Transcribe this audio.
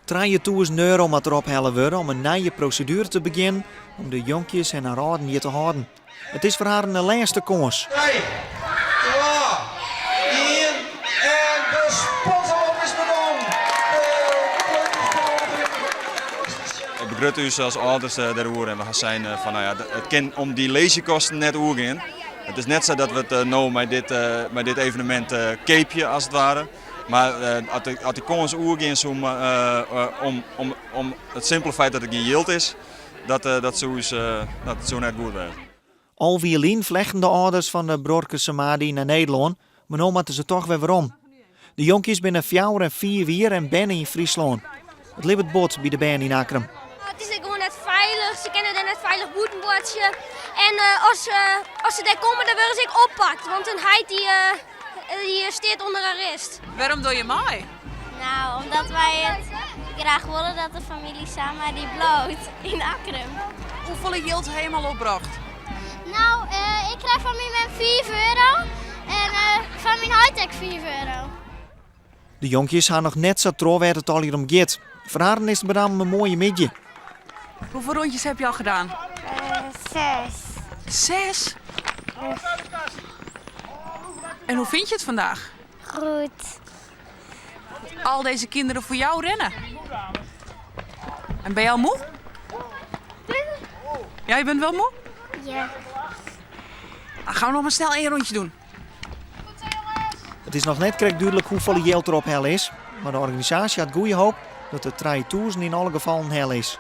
3000 euro moat der ophelle wurde om in nije proseduere te begjinnen om de jonkjes en har âlden hjir te hâlden. It is foar harren de lêste kâns. 3, 2, 1 en de sponsorloop is begûn! It begrutte ús as âlders dêroer en we ha sein fan no ja, it kin om dy leezjekosten net oergean. It is net sa dat we it no mei dit, mei dit evenemint keapje as it ware. Mar as dy kâns oergean soe om, om, om it simpele feit dat der gjin jild is, dat, dat soe ús, dat soe net goed wêze. 11 jier lyn flechten de âlders fan de bruorkes Samadi nei Nederlân, mar no moatte se toch wer werom. De jonkjes binne fjouwer en fiif jier en berne yn Fryslân. It libbet bot by de bern yn Akkrum. It is gewoan net feilich, se kinne dêr net feilich bûten boartsje. En as, as se dêr komme, dan wurde se ek oppakt, want hun heit dy, dy stiet ûnder arrest. Wêrom doch je mei? Nou, omdat wy it graach wolle dat de famylje Samadi bliuwt yn Akkrum. Hoefolle jild ha jim al opbrocht? Nou, ik krij fan myn mem 5 euro en fan myn heit ek 5 euro. De jonkjes ha noch net sa troch wêr't it allegear om giet. Foar harren is it benammen in moaie middei. Hoeveel rondjes heb je al gedaan? Zes. Zes? En hoe vind je het vandaag? Goed. Al deze kinderen voor jou rennen. En ben je al moe? Ja, je bent wel moe? Ja. Dan gaan we nog maar snel één rondje doen. It is noch net krekt dúdlik hoefolle jild der ophelle is, mar de organisaasje hat goede hoop dat de 3000 yn alle gefallen helle is.